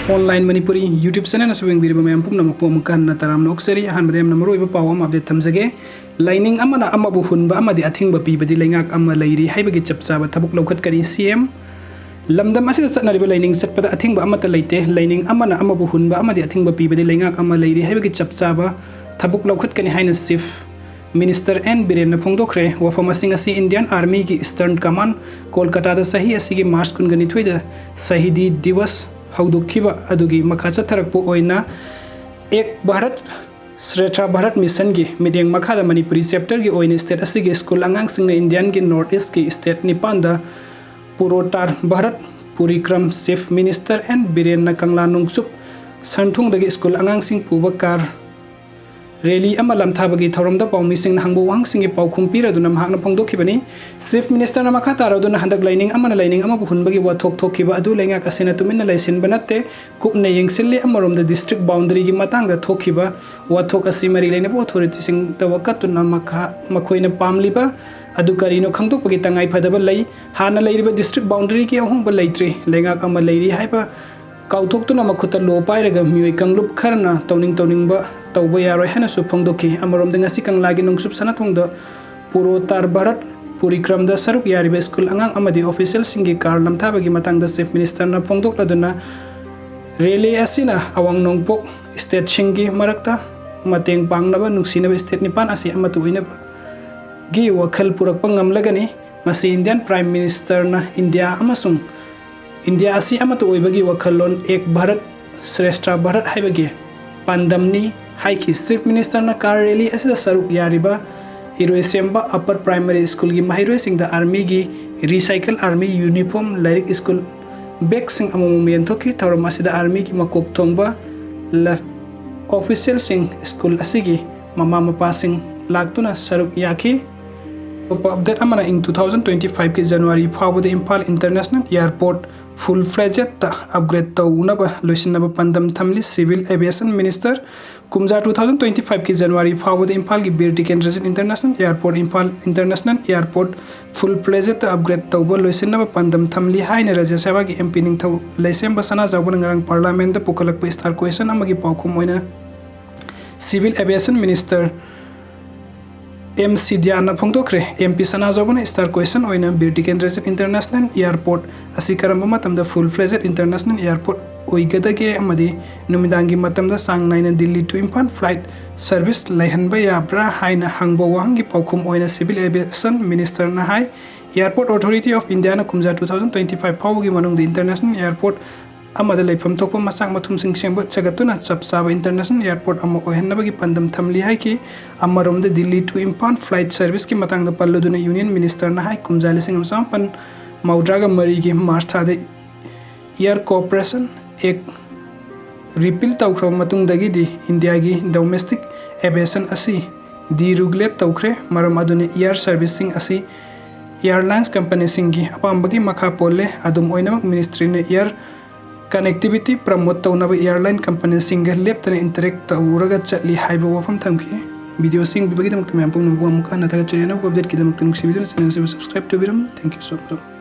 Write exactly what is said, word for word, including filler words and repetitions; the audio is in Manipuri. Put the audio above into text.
Online Manipuri YouTube channel ꯑꯁꯤ ꯌꯦꯡꯕꯤꯔꯤꯕ ꯃꯌꯥꯝ ꯄꯨꯝꯅꯃꯛꯄꯨ ꯑꯃꯨꯛꯀ ꯍꯟꯅ ꯇꯔꯥꯝꯅ ꯑꯣꯛꯆꯔꯤ꯫ ꯑꯍꯥꯟꯕꯗ ꯌꯥꯝꯅ ꯃꯔꯨꯑꯣꯏꯕ ꯄꯥꯎ ꯑꯃ update ꯊꯝꯖꯒꯦ꯫ ꯂꯥꯏꯅꯤꯡ ꯑꯃꯅ ꯑꯃꯕꯨ ꯍꯨꯟꯕ ꯑꯃꯗꯤ ꯑꯊꯤꯡꯕ ꯄꯤꯕꯗꯤ ꯂꯩꯉꯥꯛ ꯑꯃ ꯂꯩꯔꯤ ꯍꯥꯏꯕꯒꯤ ꯆꯞ ꯆꯥꯕ ꯊꯕꯛ ꯂꯧꯈꯠꯀꯅꯤ꯫ C M, ꯂꯝꯗꯝ ꯑꯁꯤꯗ ꯆꯠꯅꯔꯤꯕ ꯂꯥꯏꯅꯤꯡ ꯆꯠꯄꯗ ꯑꯊꯤꯡꯕ ꯑꯃꯠꯇ ꯂꯩꯇꯦ꯫ ꯂꯥꯏꯅꯤꯡ ꯑꯃꯅ ꯑꯃꯕꯨ ꯍꯨꯟꯕ ꯑꯃꯗꯤ ꯑꯊꯤꯡꯕ ꯄꯤꯕꯗꯤ ꯂꯩꯉꯥꯛ ꯑꯃ ꯂꯩꯔꯤ ꯍꯥꯏꯕꯒꯤ ꯆꯞ ꯆꯥꯕ ꯊꯕꯛ ꯂꯧꯈꯠꯀꯅꯤ ꯍꯥꯏꯅ Chief Minister N ꯕꯤꯔꯦꯟꯅ ꯐꯣꯡꯗꯣꯛꯈ꯭ꯔꯦ꯫ ꯋꯥꯐꯝ ꯑꯁꯤ ꯉꯁꯤ Indian Army ꯒꯤ Eastern Command ꯀꯣꯜꯀꯇꯥꯗ ꯆꯍꯤ ꯑꯁꯤꯒꯤ March ꯀꯨꯟꯒ ꯅꯤꯊꯣꯏꯗ ꯁꯍꯤꯗꯤ ꯗꯤꯋꯁ ꯍꯧꯗꯣꯛꯈꯤꯕ ꯑꯗꯨꯒꯤ ꯃꯈꯥ ꯆꯠꯊꯔꯛꯄ ꯑꯣꯏꯅ ꯑꯦꯛ ꯚꯥꯔꯠ ꯁ꯭ꯔꯦꯁꯊ ꯚꯥꯔꯠ ꯃꯤꯁꯟꯒꯤ ꯃꯤꯠꯌꯦꯡ ꯃꯈꯥꯗ ꯃꯅꯤꯄꯨꯔꯤ chapter ꯒꯤ ꯑꯣꯏꯅ state ꯑꯁꯤꯒꯤ school ꯑꯉꯥꯡꯁꯤꯡꯅ India ꯒꯤ North East ꯀꯤ state ꯅꯤꯄꯥꯟꯗ ꯄꯨꯔꯣꯇꯥꯔ ꯚꯥꯔꯠ ꯄꯨꯔꯤꯀ꯭ꯔꯝ Chief Minister N ꯕꯤꯔꯦꯟꯅ ꯀꯪꯂꯥ ꯅꯣꯡꯆꯨꯞ ꯁꯟꯊꯣꯡꯗꯒꯤ school ꯑꯉꯥꯡꯁꯤꯡ ꯄꯨꯕ car rally ꯑꯃ ꯂꯝꯊꯥꯕꯒꯤ ꯊꯧꯔꯝꯗ ꯄꯥꯎꯃꯤꯁꯤꯡꯅ ꯍꯪꯕ ꯋꯥꯍꯪꯁꯤꯡꯒꯤ ꯄꯥꯎꯈꯨꯝ ꯄꯤꯔꯗꯨꯅ ꯃꯍꯥꯛꯅ ꯐꯣꯡꯗꯣꯛꯈꯤꯕꯅꯤ꯫ Chief Minister ꯅ ꯃꯈꯥ ꯇꯥꯔꯗꯨꯅ ꯍꯟꯗꯛ ꯂꯥꯏꯅꯤꯡ ꯑꯃꯅ ꯂꯥꯏꯅꯤꯡ ꯑꯃꯕꯨ ꯍꯨꯟꯕꯒꯤ ꯋꯥꯊꯣꯛ ꯊꯣꯛꯈꯤꯕ ꯑꯗꯨ ꯂꯩꯉꯥꯛ ꯑꯁꯤꯅ ꯇꯨꯃꯤꯟꯅ ꯂꯩꯁꯤꯟꯕ ꯅꯠꯇꯦ, ꯀꯨꯞꯅ ꯌꯦꯡꯁꯤꯜꯂꯤ꯫ ꯑꯃꯔꯣꯝꯗ district boundary ꯒꯤ ꯃꯇꯥꯡꯗ ꯊꯣꯛꯈꯤꯕ ꯋꯥꯊꯣꯛ ꯑꯁꯤ ꯃꯔꯤ ꯂꯩꯅꯕ authority ꯁꯤꯡꯗ ꯋꯥꯀꯠꯇꯨꯅ ꯃꯈꯥ-, ꯃꯈꯣꯏꯅ ꯄꯥꯝꯂꯤꯕ ꯑꯗꯨ ꯀꯔꯤꯅꯣ ꯈꯪꯗꯣꯛꯄꯒꯤ ꯇꯉꯥꯏ ꯐꯗꯕ ꯂꯩ꯫ ꯍꯥꯟꯅ ꯂꯩꯔꯤꯕ district boundary ꯒꯤ ꯑꯍꯣꯡꯕ ꯂꯩꯇ꯭ꯔꯤ꯫ ꯂꯩꯉꯥꯛ ꯑꯃ ꯂꯩꯔꯤ ꯍꯥꯏꯕ ꯀꯥꯎꯊꯣꯛꯇꯨꯅ ꯃꯈꯨꯠꯇ ꯂꯣ ꯄꯥꯏꯔꯒ ꯃꯤꯑꯣꯏ ꯀꯥꯡꯂꯨꯞ ꯈꯔꯅ ꯇꯧꯅꯤꯡ ꯇꯧꯅꯤꯡꯕ ꯇꯧꯕ ꯌꯥꯔꯣꯏ ꯍꯥꯏꯅꯁꯨ ꯐꯣꯡꯗꯣꯛꯈꯤ꯫ ꯑꯃꯔꯣꯝꯗ ꯉꯁꯤ ꯀꯪꯂꯥꯒꯤ ꯅꯣꯡꯆꯨꯞ ꯁꯅꯥꯊꯣꯡꯗ ꯄꯨꯔꯣꯇꯥꯔ ꯚꯥꯔꯠ ꯄꯨꯔꯤꯀ꯭ꯔꯝꯗ ꯁꯔꯨꯛ ꯌꯥꯔꯤꯕ school ꯑꯉꯥꯡ ꯑꯃꯗꯤ official ꯁꯤꯡꯒꯤ car ꯂꯝꯊꯥꯕꯒꯤ ꯃꯇꯥꯡꯗ Chief Minister ꯅ ꯐꯣꯡꯗꯣꯛꯂꯗꯨꯅ rally ꯑꯁꯤꯅ ꯑꯋꯥꯡ ꯅꯣꯡꯄꯣꯛ state ꯁꯤꯡꯒꯤ ꯃꯔꯛꯇ ꯃꯇꯦꯡ ꯄꯥꯡꯅꯕ ꯅꯨꯡꯁꯤꯅꯕ state ꯅꯤꯄꯥꯟ ꯑꯁꯤ ꯑꯃꯠꯇ ꯑꯣꯏꯅꯕꯒꯤ ꯋꯥꯈꯜ ꯄꯨꯔꯛꯄ ꯉꯝꯂꯒꯅꯤ꯫ ꯃꯁꯤ Indian Prime Minister ꯅ India ꯑꯃꯁꯨꯡ India ꯑꯁꯤ ꯑꯃꯠꯇ ꯑꯣꯏꯕꯒꯤ ꯋꯥꯈꯜꯂꯣꯟ ꯑꯦꯛ ꯚꯥꯔꯠ ꯁ꯭ꯔꯦꯁꯊ ꯚꯥꯔꯠ ꯍꯥꯏꯕꯒꯤ ꯄꯥꯟꯗꯝꯅꯤ ꯍꯥꯏꯈꯤ꯫ Chief Minister ꯅ car rally ꯑꯁꯤꯗ ꯁꯔꯨꯛ ꯌꯥꯔꯤꯕ ꯏꯔꯣꯏꯁꯦꯝꯕ Upper Primary School ꯒꯤ ꯃꯍꯩꯔꯣꯏꯁꯤꯡꯗ army ꯒꯤ recycle army uniform, ꯂꯥꯏꯔꯤꯛ, school bag ꯁꯤꯡ ꯑꯃꯃꯝ ꯌꯦꯟꯊꯣꯛꯈꯤ꯫ ꯊꯧꯔꯝ ꯑꯁꯤꯗ army ꯒꯤ ꯃꯀꯣꯛ ꯊꯣꯡꯕ ꯂ-, official ꯁꯤꯡ, school ꯑꯁꯤꯒꯤ ꯃꯃꯥ ꯃꯄꯥꯁꯤꯡ ꯂꯥꯛꯇꯨꯅ ꯁꯔꯨꯛ ꯌꯥꯈꯤ꯫ ꯑꯇꯣꯞꯄ ꯑꯞꯗꯦꯠ ꯑꯃꯅ, ꯏꯪ ꯇꯨ ꯊꯥꯎꯖꯟ ꯇ꯭ꯋꯦꯟꯇꯤ ꯐꯥꯏꯚꯀꯤ ꯖꯅꯋꯥꯔꯤ ꯐꯥꯎꯕꯗ ꯏꯝꯐꯥꯜ ꯏꯟꯇꯔꯅꯦꯁꯅꯦꯜ ꯏꯌꯥꯔꯄꯣꯔꯠ ꯐꯨꯜ ꯐ꯭ꯂꯦꯖꯦꯠꯇ ꯑꯞꯒ꯭ꯔꯦꯗ ꯇꯧꯅꯕ ꯂꯣꯏꯁꯤꯟꯅꯕ ꯄꯥꯟꯗꯝ ꯊꯝꯂꯤ꯫ ꯁꯤꯚꯤꯜ ꯑꯦꯚꯤꯌꯦꯁꯟ ꯃꯤꯅꯤꯁꯇꯔ ꯀꯨꯝꯖꯥ ꯇꯨ ꯊꯥꯎꯖꯟ ꯇ꯭ꯋꯦꯟꯇꯤ ꯐꯥꯏꯚꯀꯤ ꯖꯅꯋꯥꯔꯤ ꯐꯥꯎꯕꯗ ꯏꯝꯐꯥꯜꯒꯤ Bir Tikendrajit international airport, Imphal international airport full ꯐ꯭ꯂꯦꯖꯦꯠꯇ ꯑꯞꯒ꯭ꯔꯦꯗ ꯇꯧꯕ ꯂꯣꯏꯁꯤꯟꯅꯕ ꯄꯥꯟꯗꯝ ꯊꯝꯂꯤ ꯍꯥꯏꯅ ꯔꯥꯖ꯭ꯌ ꯁꯚꯥꯒꯤ ꯑꯦꯝ ꯄꯤ ꯅꯤꯡꯊꯧ ꯂꯩꯁꯦꯝꯕ ꯁꯅꯥꯖꯥꯎꯕꯅ ꯉꯔꯥꯡ ꯄꯥꯔꯂꯥꯃꯦꯟꯗ ꯄꯨꯈꯠꯂꯛꯄ ꯏꯁꯇꯥꯔ ꯀ꯭ꯋꯦꯁꯟ ꯑꯃꯒꯤ ꯄꯥꯎꯈꯨꯝ ꯑꯣꯏꯅ ꯁꯤꯚꯤꯜ ꯑꯦꯚꯤꯌꯦꯁꯟ ꯃꯤꯅꯤꯁꯇꯔ ꯑꯦꯝ ꯁꯤꯗ꯭ꯌꯥꯅ ꯐꯣꯡꯗꯣꯛꯈ꯭ꯔꯦ꯫ ꯑꯦꯝ ꯄꯤ ꯁꯅꯥꯖꯥꯎꯕꯅ ꯏꯁꯇꯥꯔ ꯀ꯭ꯋꯦꯁꯟ ꯑꯣꯏꯅ ꯕꯤꯔ ꯇꯤꯀꯦꯟꯗ꯭ꯔꯖꯤꯠ ꯏꯟꯇꯔꯅꯦꯁꯅꯦꯜ ꯏꯌꯥꯔꯄꯣꯔꯠ ꯑꯁꯤ ꯀꯔꯝꯕ ꯃꯇꯝꯗ ꯐꯨꯜ ꯐ꯭ꯂꯦꯖꯦꯠ ꯏꯟꯇꯔꯅꯦꯁꯅꯦꯜ ꯏꯌꯥꯔꯄꯣꯔꯠ ꯑꯣꯏꯒꯗꯒꯦ ꯑꯃꯗꯤ ꯅꯨꯃꯤꯗꯥꯡꯒꯤ ꯃꯇꯝꯗ ꯆꯥꯡ ꯅꯥꯏꯅ Delhi to Imphal flight service ꯂꯩꯍꯟꯕ ꯌꯥꯕ꯭ꯔꯥ ꯍꯥꯏꯅ ꯍꯪꯕ ꯋꯥꯍꯪꯒꯤ ꯄꯥꯎꯈꯨꯝ ꯑꯣꯏꯅ ꯁꯤꯚꯤꯜ ꯑꯦꯚꯤꯌꯦꯁꯟ ꯃꯤꯅꯤꯁꯇꯔꯅ ꯍꯥꯏ, ꯏꯌꯥꯔꯄꯣꯔꯠ ꯑꯣꯊꯣꯔꯤꯇꯤ ꯑꯣꯐ ꯏꯟꯗꯤꯌꯥꯅ ꯀꯨꯝꯖꯥ ꯇꯨ ꯊꯥꯎꯖꯟ ꯇ꯭ꯋꯦꯟꯇꯤ ꯐꯥꯏꯚ ꯐꯥꯎꯕꯒꯤ ꯃꯅꯨꯡꯗ ꯏꯟꯇꯔꯅꯦꯁꯅꯦꯜ ꯏꯌꯥꯔꯄꯣꯔꯠ ꯑꯃꯗ ꯂꯩꯐꯝ ꯊꯣꯛꯄ ꯃꯆꯥꯛ ꯃꯊꯨꯝꯁꯤꯡ ꯁꯦꯝꯒꯠ ꯁꯥꯒꯠꯇꯨꯅ ꯆꯞ ꯆꯥꯕ ꯏꯟꯇꯔꯅꯦꯁꯅꯦꯜ ꯏꯌꯥꯔꯄꯣꯔꯠ ꯑꯃ ꯑꯣꯏꯍꯟꯅꯕꯒꯤ ꯄꯥꯟꯗꯝ ꯊꯝꯂꯤ ꯍꯥꯏꯈꯤ꯫ ꯑꯃꯔꯣꯝꯗ ꯗꯤꯜꯂꯤ to ꯏꯝꯐꯥꯜ ꯐ꯭ꯂꯥꯏꯠ ꯁꯔꯚꯤꯁꯀꯤ ꯃꯇꯥꯡꯗ ꯄꯜꯂꯗꯨꯅ ꯌꯨꯅꯤꯌꯟ ꯃꯤꯅꯤꯁꯇꯔꯅ ꯍꯥꯏ, ꯀꯨꯝꯖꯥ ꯂꯤꯁꯤꯡ ꯑꯃ ꯆꯃꯥꯄꯟ ꯃꯧꯗ꯭ꯔꯥꯒ ꯃꯔꯤꯒꯤ ꯃꯥꯔꯆ ꯊꯥꯗ ꯏꯌꯥꯔ ꯀꯣꯔꯄꯣꯔꯦꯁꯟ ꯑꯦꯛ ꯔꯤꯄꯤꯜ ꯇꯧꯈ꯭ꯔꯕ ꯃꯇꯨꯡꯗꯒꯤꯗꯤ ꯏꯟꯗꯤꯌꯥꯒꯤ ꯗꯣꯃꯦꯁꯇꯤꯛ ꯑꯦꯚꯤꯌꯦꯁꯟ ꯑꯁꯤ ꯗꯤꯔꯤꯒꯨꯂꯦꯠ ꯇꯧꯈ꯭ꯔꯦ꯫ ꯃꯔꯝ ꯑꯗꯨꯅ ꯏꯌꯥꯔ ꯁꯔꯚꯤꯁꯁꯤꯡ ꯑꯁꯤ ꯏꯌꯥꯔꯂꯥꯏꯟꯁ ꯀꯝꯄꯅꯤꯁꯤꯡꯒꯤ ꯑꯄꯥꯝꯕꯒꯤ ꯃꯈꯥ ꯄꯣꯜꯂꯦ꯫ ꯑꯗꯨꯝ ꯑꯣꯏꯅꯃꯛ, ꯃꯤꯅꯤꯁꯇ꯭ꯔꯤꯅ ꯏꯌꯥꯔ ꯀꯅꯦꯛꯇꯤꯚꯤꯇꯤ ꯄ꯭ꯔꯃꯣꯠ ꯇꯧꯅꯕ ꯏꯌꯥꯔꯂꯥꯏꯟ ꯀꯝꯄꯅꯤꯁꯤꯡꯒ ꯂꯦꯞꯇꯅ ꯏꯟꯇꯔꯦꯛ ꯇꯧꯔꯒ ꯆꯠꯂꯤ ꯍꯥꯏꯕ ꯋꯥꯐꯝ ꯊꯝꯈꯤ꯫ ꯚꯤꯗꯤꯑꯣꯁꯤ ꯌꯦꯡꯕꯤꯕꯒꯤꯗꯃꯛꯇ ꯃꯌꯥꯝ ꯄꯨꯝꯅꯃꯛꯄꯨ ꯑꯃꯨꯛꯀ ꯍꯟꯅ ꯊꯥꯒꯠꯆꯔꯤ꯫ ꯑꯅꯧꯕ ꯑꯞꯗꯦꯠꯀꯤꯗꯃꯛꯇ ꯅꯨꯡꯁꯤꯕꯤꯗꯨꯅ ꯆꯦꯅꯦꯜ ꯑꯁꯤꯕꯨ subscribe ꯇꯧꯕꯤꯔꯝꯃꯨ꯫ Thank you so much꯫